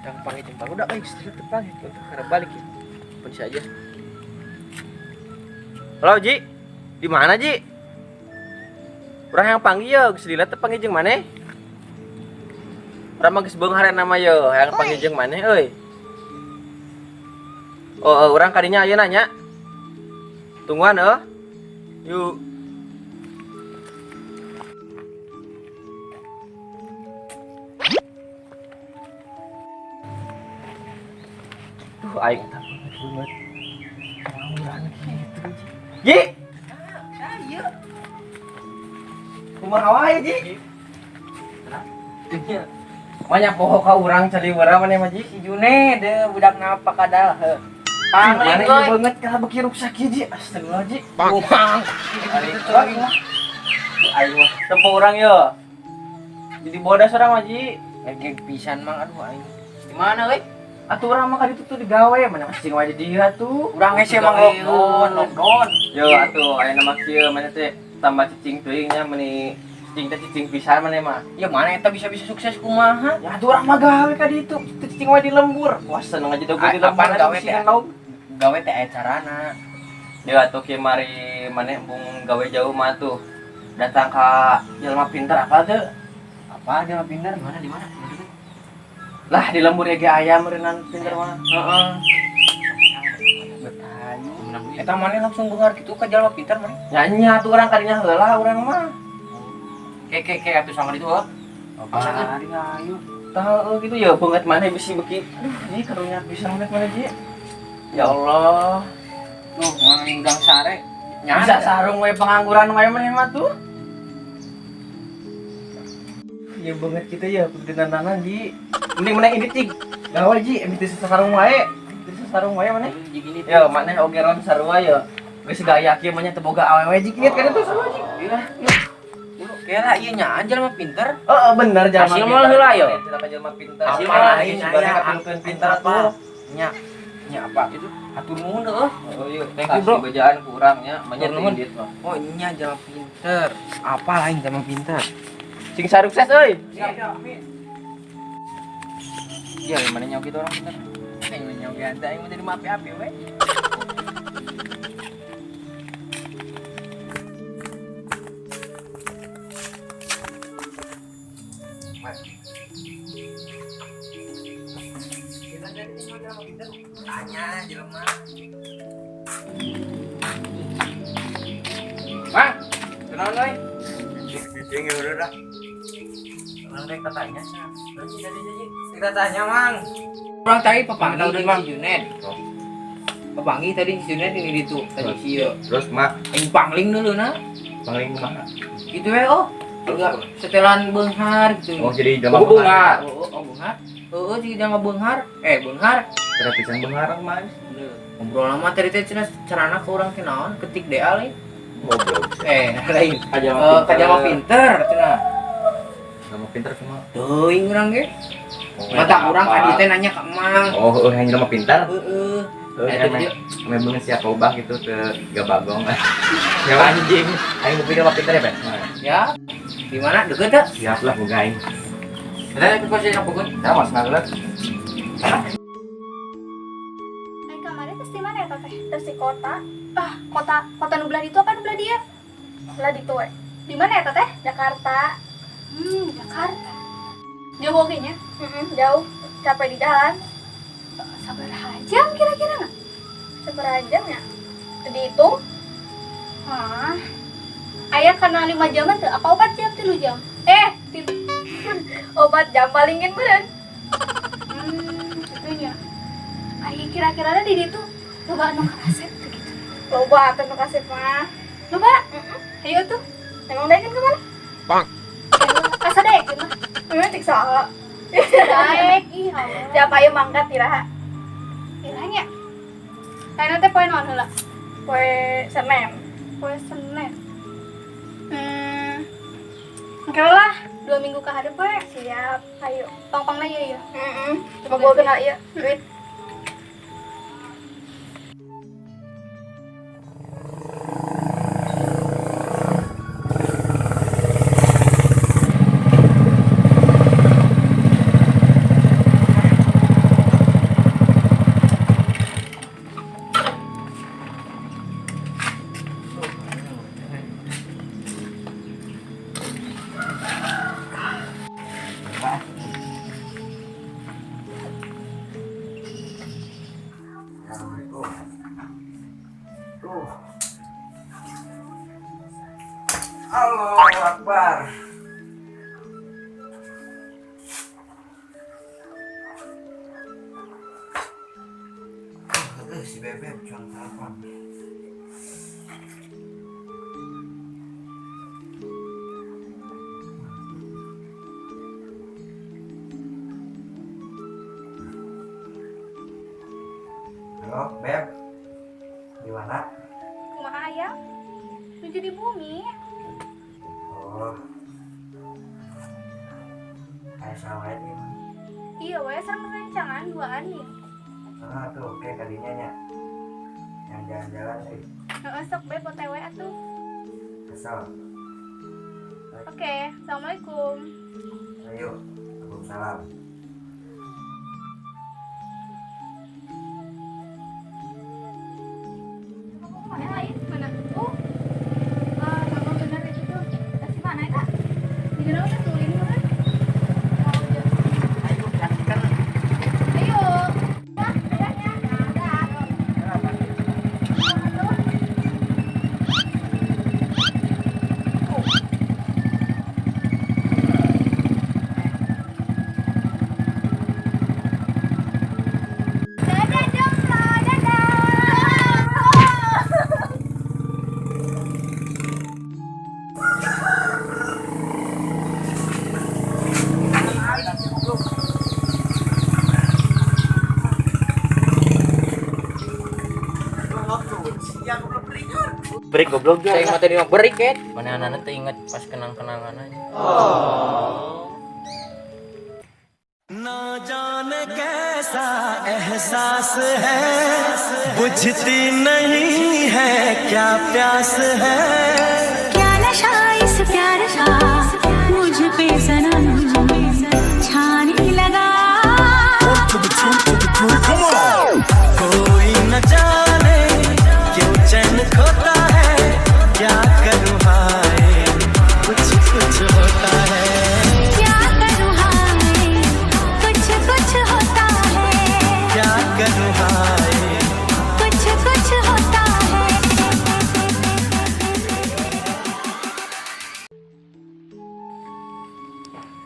Yang panggil jeung barudak euy, geus teu panggil untuk karena balik ya. Pun saja. Halo Ji. Di mana Ji? Urang yang panggil ya, geus lila teu panggil jeung maneh? Urang mah geus beunghar nama ye, hayang panggil jeung maneh euy. Oh, urang kadinya ayeuna nya. Tungguan heuh. Yuk. Duh, aing tah banget. Pengangguran gitu, Ji. Ji. Ieu. Kumaha wae, Ji? Banyak poho ka urang cari urang maneh mah, Ji. Si Juned deh budak napa kadal heuh. Mana ieu banget kalah beuki ruksak ieu, Ji. Astagfirullah, Ji. Kumang. Aing mah tempo urang ye. Jadi bodas urang mah, Ji. Ngegeg pisan mang aduh aing. Di mana euy? Atuh urang mah kaditu tuh digawe, mana masih wae di dieu atuh. Urang hese mang lockdown, lockdown. Yo atuh aya nama kieu mana teh tambah cicing teuing nya meuni cicing teh cicing pisan maneh mah. Ya mana eta bisa-bisa sukses kumaha? Ya atuh urang mah gawe ka ditu, teu cicing wae di lembur. Wah seneng aja dogo di lembur. Apaan gawe teh? Lauk. Gawe teh aya carana. Ya atuh kieu mari maneh embung gawe jauh mah tuh. Datang ka jelema pinter apa teu? Apa jelema pinter? Di mana di mana? Lah di lembur ge aya meureunnan pinter mah. Heeh. Betayu. Eta maneh langsung beunghar kitu ka jelema pinter maneh? Nya nya atuh urang kadinya heula urang mah. Ke ke ke atuh sama ditu heuh. Bari ayo. Tah gitu ya banget maneh bisi beuki. Aduh, ji karunya bisa banget maneh ji. Ya Allah. Tuh, mana udang sare. Bisa sarung we pengangguran wae maneh mah tuh. Ya banget gitu ya kudu dandanan ji. Mending maneh ini cing. Gawe ji, emang teu sarung wae. Teu sarung wae maneh. Ya maneh oge ron sarua ya. Geus gaya kieu mah nya teu boga awewe ji kieu kan itu sarua ji. Iya. Kira ieu nya jelema pinter. Heeh bener jelema. Hasil mah heula yo. Cenah ka jelema pinter. Hasil Apa mah lain sebenarnya kapilukeun pinter atuh. Nya. Nya apa itu? Hatur nuhun heuh. Oh iya, thank you bro. Bejaan kurang nya, banyak Nuhun. duit mah. Oh nya jelema pinter. Apa lain jelema pinter? Sing sarukses euy. Siap, amin. Ya, mana nyawa gitu orang pinter. Aing mah nyawa ganda, aing mah jadi api-api we. Tanya jelema. Mang, kenal euy? Cicing ya udah dah. Orang rek tanya. Kita tanya, Mang. Orang tadi pepanggil Mang, Mang si Juned. Pepanggil tadi si Juned ini ditu, tadi si ieu. Terus mak Aing pangling dulu nah. pangling kumaha? Gitu we oh. Enggak setelan beunghar gitu. Oh jadi jelema Oh, beunghar. Oh, oh, beunghar. Heeh, jadi jelema beunghar. Eh, beunghar. Kira pisan beunghar mah. Ngobrol lama tadi teh cenah carana ke urang teh naon ketik DA lain. Ngobrol. Eh, lain. Ka jelema pinter. Ka jelema pinter cenah. Jelema pinter kumaha? Teuing urang ge. Oh, Mata urang ka dieu teh nanya ka Emang. Oh, heuh yang jelema pinter. Heeh. Heuh, Eh, emang dia- emang beungeut siap lobah gitu teu gabagong. Ya anjing. Aing ngopi jelema pinter ya, Pak? Ya. Di mana deket teh? Siap lah boga aing. Eta ke kos yang Bogor. Ya mas heula. Aing kamari terus di mana ya teh? Terus di kota. Ah, kota kota nu belah ditu apa nu belah dieu? Belah ditu we. Di mana ya teh? Jakarta. Jakarta. Jauh oge nya? Heeh, jauh. Capek di jalan. Sabaraha jam kira-kira nggak? Sabaraha jam ya? Dihitung? Hah? Aya kana 5 jaman teu? Apa 4 jam, 3 jam? Eh, 3. 4 jam palingin meureun. Gitu nya. Ai kira-kira di ditu loba anu karasep teu gitu. Loba atuh nu kasep mah. Loba? Heeh. Ayo tuh. Emang daekeun ka mana? Bang. Asa daekeun mah? Heeh, cek saha. Daek, ih Allah. Siapa ayo mangkat iraha? Irahnya. Ayeuna teh poe naon heula? Poe Senin. Poe Senin. Oke Engke lah, 2 minggu ka hareup we. Siap. Ayo, pang-pangna ieu ya. Heeh. Coba gua kena ieu, duit. Allahu Akbar. Si Bebek cuma telepon. Halo, Beb. Di mana? Kumaha ayang? Nuju di bumi. Oh. Kayak sama aja. Iya, we sareng rencangan duaan nih. Ah, tuh oke kadinya nya. Yang jalan-jalan sih. Heeh, sok beb OTW atuh. Kesel. Oke, assalamualaikum. Ayo, waalaikumsalam. Mana lain? Mana? Oh. Sama benar itu tuh. Kasih mana eta? Di jero teh tulin kan? Oh, iya. Ayo, saksikan. Ayo. Wah, bedanya. Ada. Dadah jomblo, dadah. Break goblok Saya mah tadi mah break ya. Mana anak teh inget pas kenang-kenangan aja. ना जाने कैसा एहसास है, बुझती नहीं है क्या प्यास है। क्या नशा इस प्यार का मुझ पे सनम छाने लगा। कोई न जाने क्यों चैन खोता है, क्या करूं हाय कुछ कुछ होता है। क्या करूँ हाय कुछ कुछ होता है। क्या करूं हाय कुछ कुछ होता है।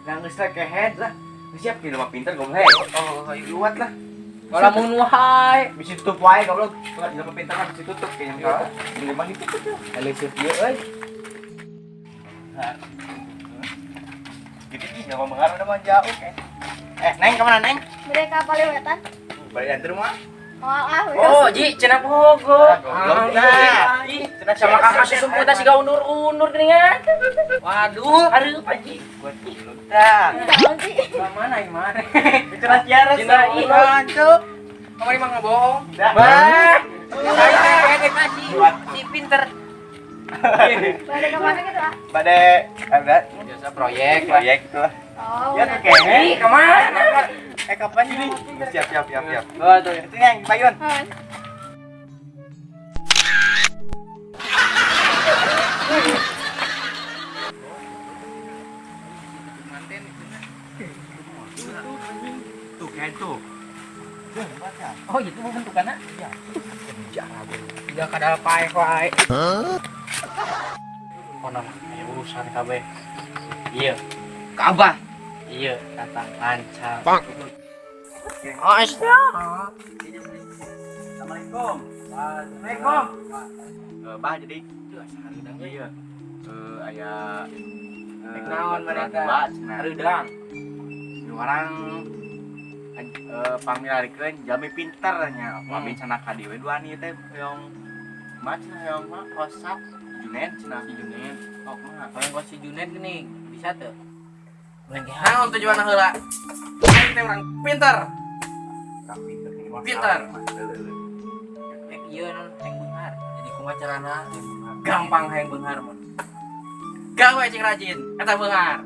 Nah, geus lah kehead lah. Siap di rumah pinter goblok. Oh, ayo luat lah. Ngalamun wae. Bisa tutup wae goblok. Kalau di rumah pinter mah bisa tutup kayaknya. Ini mah ditutup ya. Elisif ieu euy. Nah. Jadi ih nyawa mengarah udah mah jauh eh. Neng kemana Neng? Mereka paliwetan. Balik anter mah. Oh, ah, Oh, Ji, cenah bogo. Goblok nah. Ih, sama kakak susumputan siga undur-undur geuningan. Waduh, Aduh, Pak Ji. Buat goblok dah. Naon sih? Mana gimana? Bicara siaran Cina, ih. Cuk. Kamu mah ngebohong. Dah. Bah. Saya kasih si pinter. Balik ke mana gitu ah? Bade ada Biasa proyek. proyek itu lah. Oh, Ya udah. tuh kehe. Ih, kemana? Kapan ini? Siap siap siap siap. Oh, tuh. Itu yang payun. Hmm. Tuh kayak tuh. Oh, itu bentukannya? Iya. Tidak kadal pae wae. Kono lah, aya urusan kabeh. Iya. Ka Abah. Iya, datang lancar. Oh, Assalamualaikum. Assalamualaikum. Bah jadi iya. Aya Rek naon mereka? Bah cenah. Hareudang. Nu orang pangmilarikeun jalmi pinter nya. Abi cenah ka dieu we duaan ieu teh hoyong mah cenah hoyong mah kosak Junet cenah Si Junet. Oh, mah. Kalau kos si Junet gini, Bisa tuh. Maneh naon tujuan heula? Aing teh urang pinter. Pinter. Rek ieu non hayang beunghar. Jadi kumaha carana? Gampang hayang beunghar mah. Gawe cing rajin, eta beunghar.